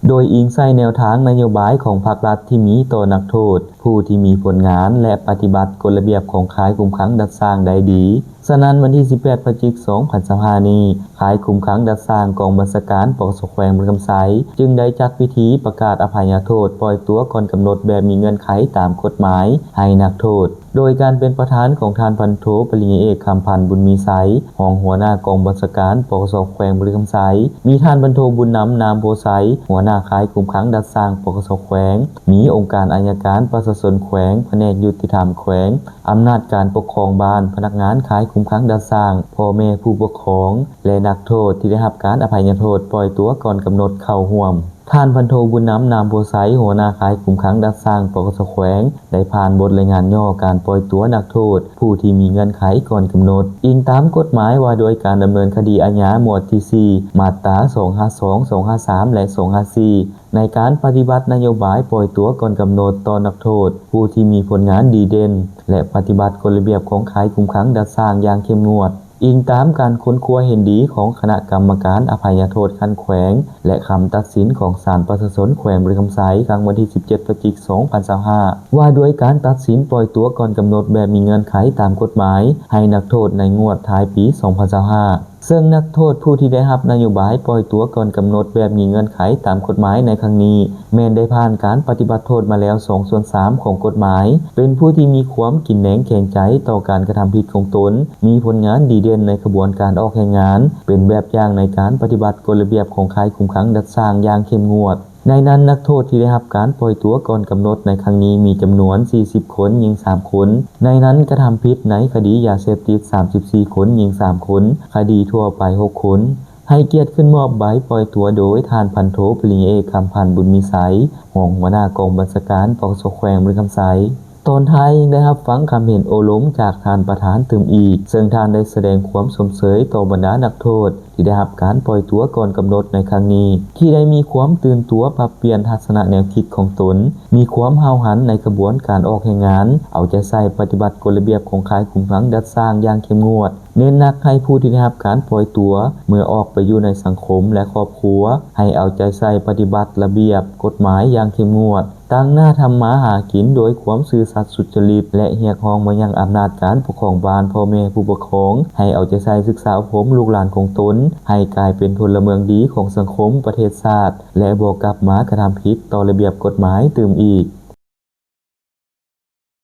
ໂດຍອີງໃສ່ແນວທາງນະໂຍບາຍຂອງພັກລັດທີ່ມີຕໍ່ນັກໂທດ ຜູ້ທີ່ມີຜົນງານ ແລະ ປະຕິບັດກົດລະບຽບຂອງຄ້າຍຄຸມຂັງດັດສ້າງໄດ້ດີ. ສະນັ້ນ, ວັນທີສິບແປດ ພະຈິກ ສອງພັນຊາວຫ້ານີ້, ຄ້າຍຄຸມຂັງດັດສ້າງກອງບັນຊາການ ປກສ ແຂວງບໍລິຄຳໄຊ ຈຶ່ງໄດ້ຈັດພິທີປະກາດອະໄພຍະໂທດປ່ອຍຕົວກ່ອນກຳນົດແບບມີເງື່ອນໄຂຕາມກົດໝາຍໃຫ້ນັກໂທດ ໂດຍການເປັນປະທານຂອງທ່ານພັນໂທ ປະລິນຍາເອກ ຄຳພັນ ບຸນມີໄຊ ຮອງຫົວໜ້າກອງບັນຊາການ ປກສ ແຂວງບໍລິຄຳໄຊ, ມີທ່ານພັນໂທ ບຸນນຳ ນາມໂພໄຊ ຫົວໜ້າຄ້າຍຄຸມຂັງດັດສ້າງ ປກສ ແຂວງ, ມີອົງການໄອຍະການປະຊາຊົນແຂວງ, ພະແນກຍຸຕິທຳແຂວງ, ອຳນາດການປົກຄອງບ້ານ, ພະນັກງານຄ້າຍຄຸມຂັງດັດສ້າງ, ພໍ່ແມ່ຜູ້ປົກຄອງ ແລະ ນັກໂທດທີ່ໄດ້ຮັບການອະໄພຍະໂທດປ່ອຍຕົວກ່ອນກຳນົດເຂົ້າຮ່ວມ. ທ່ານພັນໂທ ບຸນນຳ ນາມໂພໄຊ ຫົວໜ້າຄ້າຍຄຸມຂັງດັດສ້າງ ປກສ ແຂວງ ໄດ້ຜ່ານບົດລາຍງານຫຍໍ້ການປ່ອຍຕົວນັກໂທດຜູ້ທີ່ມີເງື່ອນໄຂກ່ອນກຳນົດ ອີງຕາມກົດໝາຍວ່າດ້ວຍການດຳເນີນຄະດີອາຍາ ໝວດທີສີ່ ມາດຕາ ສອງຫ້າສອງ ສອງຫ້າສາມ ແລະ ສອງຫ້າສີ່ ໃນການປະຕິບັດນະໂຍບາຍປ່ອຍຕົວກ່ອນກຳນົດຕໍ່ນັກໂທດຜູ້ທີ່ມີຜົນງານດີເດັ່ນ ແລະ ປະຕິບັດກົດລະບຽບຂອງຄ້າຍຄຸມຂັງດັດສ້າງຢ່າງເຂັ້ມງວດ. ອີງຕາມການຄົ້ນຄວ້າເຫັນດີຂອງຄະນະກຳມະການອະໄພຍະໂທດຂັ້ນແຂວງ ແລະ ຄຳຕັດສິນຂອງສານປະຊາຊົນແຂວງບໍລິຄຳໄຊ ຄັ້ງວັນທີສິບເຈັດ ພະຈິກ ສອງພັນຊາວຫ້າ ວ່າດ້ວຍການຕັດສິນປ່ອຍຕົວກ່ອນກຳນົດແບບມີເງື່ອນໄຂຕາມກົດໝາຍໃຫ້ນັກໂທດໃນງວດທ້າຍປີ ສອງພັນຊາວຫ້າ ເຊິ່ງນັກໂທດຜູ້ທີ່ໄດ້ຮັບນະໂຍບາຍປ່ອຍຕົວກ່ອນກຳນົດແບບມີເງື່ອນໄຂຕາມກົດໝາຍໃນຄັ້ງນີ້ ແມ່ນໄດ້ຜ່ານການປະຕິບັດໂທດມາແລ້ວສອງສ່ວນສາມຂອງກົດໝາຍ, ເປັນຜູ້ທີ່ມີຄວາມກິນແໜງແຂງໃຈຕໍ່ການກະທຳຜິດຂອງຕົນ, ມີຜົນງານດີເດັ່ນໃນຂະບວນການອອກແຮງງານ, ເປັນແບບຢ່າງໃນການປະຕິບັດກົດລະບຽບຂອງຄ້າຍຄຸມຂັງດັດສ້າງຢ່າງເຂັ້ມງວດ. ໃນນັ້ນ, ນັກໂທດທີ່ໄດ້ຮັບການປ່ອຍຕົວກ່ອນກຳນົດໃນຄັ້ງນີ້ມີຈຳນວນສີ່ສິບຄົນ, ຍິງສາມຄົນ. ໃນນັ້ນ, ກະທຳຜິດໃນຄະດີຢາເສບຕິດສາມສິບສີ່ຄົນ, ຍິງສາມຄົນ, ຄະດີທົ່ວໄປຫົກຄົນ. ໃຫ້ກຽດຂຶ້ນມອບໃບປ່ອຍຕົວໂດຍທ່ານພັນໂທ ປະລິນຍາເອກ ຄຳພັນ ບຸນມີໄຊ ຮອງຫົວໜ້າກອງບັນຊາການ ປກສ ແຂວງບໍລິຄຳໄຊ. ຕອນທ້າຍຍັງໄດ້ຮັບຟັງຄຳເຫັນໂອ້ລົມຈາກທ່ານປະທານຕື່ມອີກ, ເຊິ່ງທ່ານໄດ້ສະແດງຄວາມຊົມເຊີຍຕໍ່ບັນດານັກໂທດທີ່ໄດ້ຮັບການປ່ອຍຕົວກ່ອນກຳນົດໃນຄັ້ງນີ້, ທີ່ໄດ້ມີຄວາມຕື່ນຕົວປັບປ່ຽນທັດສະນະແນວຄິດຂອງຕົນ, ມີຄວາມຫ້າວຫັນໃນຂະບວນການອອກແຮງງານ, ເອົາໃຈໃສ່ປະຕິບັດກົດລະບຽບຂອງຄ້າຍຄຸມຂັງດັດສ້າງຢ່າງເຂັ້ມງວດ. ເນັ້ນໜັກໃຫ້ຜູ້ທີ່ໄດ້ຮັບການປ່ອຍຕົວ ເມື່ອອອກໄປຢູ່ໃນສັງຄົມ ແລະ ຄອບຄົວ ໃຫ້ເອົາໃຈໃສ່ປະຕິບັດລະບຽບກົດໝາຍຢ່າງເຂັ້ມງວດ, ຕັ້ງໜ້າທຳມາຫາກິນໂດຍຄວາມຊື່ສັດສຸດຈະລິດ ແລະ ຮຽກຮ້ອງມາຍັງອຳນາດການປົກຄອງບ້ານ, ພໍ່ແມ່ຜູ້ປົກຄອງ ໃຫ້ເອົາໃຈໃສ່ສຶກສາອົບຮົມລູກຫຼານຂອງຕົນ ໃຫ້ກາຍເປັນພົນລະເມືອງດີຂອງສັງຄົມ, ປະເທດຊາດ ແລະ ບໍ່ກັບມາກະທຳຜິດຕໍ່ລະບຽບກົດໝາຍຕື່ມອີກ.